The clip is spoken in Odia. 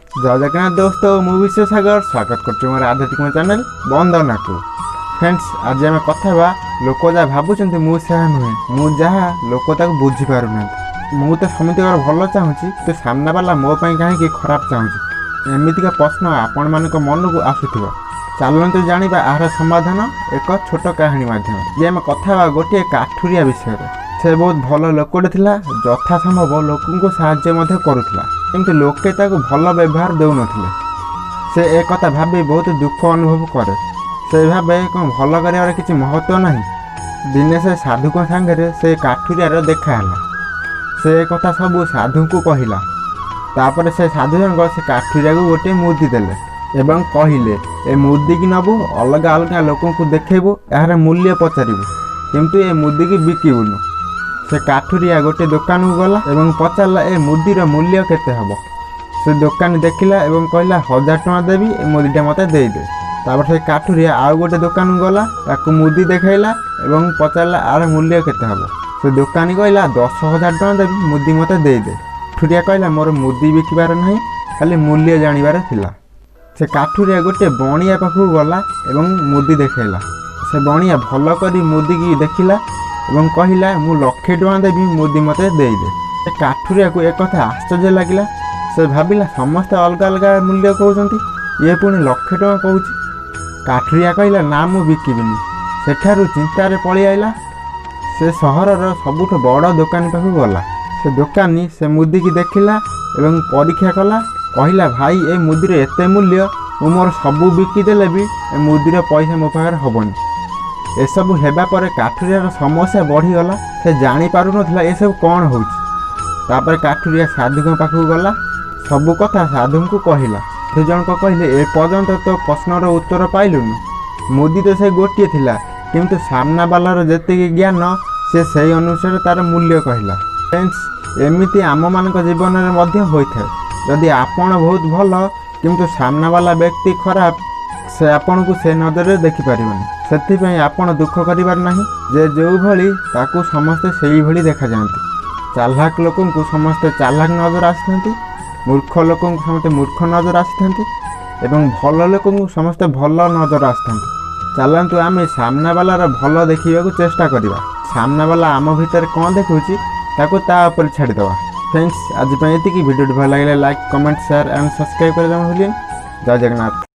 ଜୟ ଜଗନ୍ନାଥ ଦୋସ୍ତ, ମୁଁ ବିଶ୍ୱସାଗର ସ୍ୱାଗତ କରୁଛି ମୋର ଆଧ୍ୟାତ୍ମିକ ଚ୍ୟାନେଲ ବନ୍ଦନାକୁ। ଫ୍ରେଣ୍ଡସ୍, ଆଜି ଆମେ କଥା ହେବା, ଲୋକ ଯାହା ଭାବୁଛନ୍ତି ମୁଁ ସେହା ନୁହେଁ, ମୁଁ ଯାହା ଲୋକ ତାକୁ ବୁଝିପାରୁନାହାନ୍ତି। ମୁଁ ତ ସମସ୍ତଙ୍କର ଭଲ ଚାହୁଁଛି, କିନ୍ତୁ ସାମ୍ନାବାଲା ମୋ ପାଇଁ କାହିଁକି ଖରାପ ଚାହୁଁଛି? ଏମିତିକା ପ୍ରଶ୍ନ ଆପଣମାନଙ୍କ ମନକୁ ଆସୁଥିବ। ଚାଲନ୍ତୁ ଜାଣିବା ଏହାର ସମାଧାନ ଏକ ଛୋଟ କାହାଣୀ ମାଧ୍ୟମରେ ଯେ ଆମେ କଥା ହେବା ଗୋଟିଏ କାଠୁରିଆ ବିଷୟରେ। ସେ ବହୁତ ଭଲ ଲୋକଟେ ଥିଲା, ଯଥା ସମ୍ଭବ ଲୋକଙ୍କୁ ସାହାଯ୍ୟ ମଧ୍ୟ କରୁଥିଲା, କିନ୍ତୁ ଲୋକେ ତାକୁ ଭଲ ବ୍ୟବହାର ଦେଉନଥିଲେ। ସେ ଏକଥା ଭାବି ବହୁତ ଦୁଃଖ ଅନୁଭବ କରେ। ସେ ଭାବେ, କ'ଣ ଭଲ କରିବାର କିଛି ମହତ୍ତ୍ୱ ନାହିଁ? ଦିନେ ସେ ସାଧୁଙ୍କ ସାଙ୍ଗରେ ସେ କାଠୁରିଆର ଦେଖା ହେଲା। ସେ କଥା ସବୁ ସାଧୁଙ୍କୁ କହିଲା। ତାପରେ ସେ ସାଧୁ ଜଣକ ସେ କାଠୁରିଆକୁ ଗୋଟିଏ ମୁଦି ଦେଲେ ଏବଂ କହିଲେ, "ଏ ମୁଦିକି ନେବୁ, ଅଲଗା ଅଲଗା ଲୋକଙ୍କୁ ଦେଖେଇବୁ, ଏହାର ମୂଲ୍ୟ ପଚାରିବୁ, କିନ୍ତୁ ଏ ମୁଦିକି ବିକିବୁନୁ।" ସେ କାଠୁରିଆ ଗୋଟିଏ ଦୋକାନକୁ ଗଲା ଏବଂ ପଚାରିଲା, "ଏ ମୁଦିର ମୂଲ୍ୟ କେତେ ହେବ?" ସେ ଦୋକାନୀ ଦେଖିଲା ଏବଂ କହିଲା, "1000 ଟଙ୍କା ଦେବି, ଏ ମୁଦିଟା ମୋତେ ଦେଇଦେ।" ତାପରେ ସେ କାଠୁରିଆ ଆଉ ଗୋଟେ ଦୋକାନକୁ ଗଲା, ତାକୁ ମୁଦି ଦେଖାଇଲା ଏବଂ ପଚାରିଲା, "ଆର ମୂଲ୍ୟ କେତେ ହେବ?" ସେ ଦୋକାନୀ କହିଲା, "10,000 ଟଙ୍କା ଦେବି, ମୁଦି ମୋତେ ଦେଇଦେ।" କାଠୁରିଆ କହିଲା, "ମୋର ମୁଦି ବିକିବାର ନାହିଁ, ଖାଲି ମୂଲ୍ୟ ଜାଣିବାର ଥିଲା।" ସେ କାଠୁରିଆ ଗୋଟେ ବଣିଆ ପାଖକୁ ଗଲା ଏବଂ ମୁଦି ଦେଖାଇଲା। ସେ ବଣିଆ ଭଲ କରି ମୁଦିକି ଦେଖିଲା ଏବଂ କହିଲା, "ମୁଁ ଲକ୍ଷେ ଟଙ୍କା ଦେବି, ମୁଦି ମୋତେ ଦେଇଦେ।" ସେ କାଠୁରିଆକୁ ଏକଥା ଆଶ୍ଚର୍ଯ୍ୟ ଲାଗିଲା। ସେ ଭାବିଲା, ସମସ୍ତେ ଅଲଗା ଅଲଗା ମୂଲ୍ୟ କହୁଛନ୍ତି, ଇଏ ପୁଣି ଲକ୍ଷେ ଟଙ୍କା କହୁଛି। କାଠୁରିଆ କହିଲା, "ନା, ମୁଁ ବିକିବିନି।" ସେଠାରୁ ଚିନ୍ତାରେ ପଳେଇ ଆଇଲା। ସେ ସହରର ସବୁଠୁ ବଡ଼ ଦୋକାନୀ ପାଖକୁ ଗଲା। ସେ ଦୋକାନୀ ସେ ମୁଦିକି ଦେଖିଲା ଏବଂ ପରୀକ୍ଷା କଲା। କହିଲା, "ଭାଇ, ଏ ମୁଦିର ଏତେ ମୂଲ୍ୟ, ମୁଁ ମୋର ସବୁ ବିକିଦେଲେ ବି ଏ ମୁଦିର ପଇସା ମୋ ପାଖରେ ହେବନି।" ଏସବୁ ହେବା ପରେ କାଠୁରିଆର ସମସ୍ୟା ବଢ଼ିଗଲା। ସେ ଜାଣିପାରୁନଥିଲା ଏସବୁ କ'ଣ ହେଉଛି। ତାପରେ କାଠୁରିଆ ସାଧୁଙ୍କ ପାଖକୁ ଗଲା, ସବୁ କଥା ସାଧୁଙ୍କୁ କହିଲା। ସାଧୁ ଜଣକ କହିଲେ, "ଏ ପର୍ଯ୍ୟନ୍ତ ତୋ ପ୍ରଶ୍ନର ଉତ୍ତର ପାଇଲୁନୁ। ମୁଦି ତ ସେ ଗୋଟିଏ ଥିଲା, କିନ୍ତୁ ସାମ୍ନାବାଲାର ଯେତିକି ଜ୍ଞାନ, ସେ ସେଇ ଅନୁସାରେ ତାର ମୂଲ୍ୟ କହିଲା।" ଫ୍ରେଣ୍ଡସ୍, ଏମିତି ଆମମାନଙ୍କ ଜୀବନରେ ମଧ୍ୟ ହୋଇଥାଏ। ଯଦି ଆପଣ ବହୁତ ଭଲ କିନ୍ତୁ ସାମ୍ନାବାଲା ବ୍ୟକ୍ତି ଖରାପ, ସେ ଆପଣଙ୍କୁ ସେ ନଜରରେ ଦେଖିପାରିବନି। ସେଥିପାଇଁ ଆପଣ ଦୁଃଖ କରିବାର ନାହିଁ ଯେ ଯେଉଁଭଳି ତାକୁ ସମସ୍ତେ ସେଇଭଳି ଦେଖାଯାଆନ୍ତି। ଚାଲାକ ଲୋକଙ୍କୁ ସମସ୍ତେ ଚାଲାକ ନଜର ଆସିଥାନ୍ତି, ମୂର୍ଖ ଲୋକଙ୍କୁ ସମସ୍ତେ ମୂର୍ଖ ନଜର ଆସିଥାନ୍ତି ଏବଂ ଭଲ ଲୋକଙ୍କୁ ସମସ୍ତେ ଭଲ ନଜର ଆସିଥାନ୍ତି। ଚାଲନ୍ତୁ, ଆମେ ସାମ୍ନାବାଲାର ଭଲ ଦେଖିବାକୁ ଚେଷ୍ଟା କରିବା। ସାମ୍ନାବାଲା ଆମ ଭିତରେ କ'ଣ ଦେଖୁଛି, ତାକୁ ତା ଉପରେ ଛାଡ଼ିଦେବା। ଫ୍ରେଣ୍ଡସ୍, ଆଜି ପାଇଁ ଏତିକି। ଭିଡ଼ିଓଟି ଭଲ ଲାଗିଲେ like, comment, share and subscribe କରିବାକୁ ଭୁଲିବେନି। ଜୟ ଜଗନ୍ନାଥ।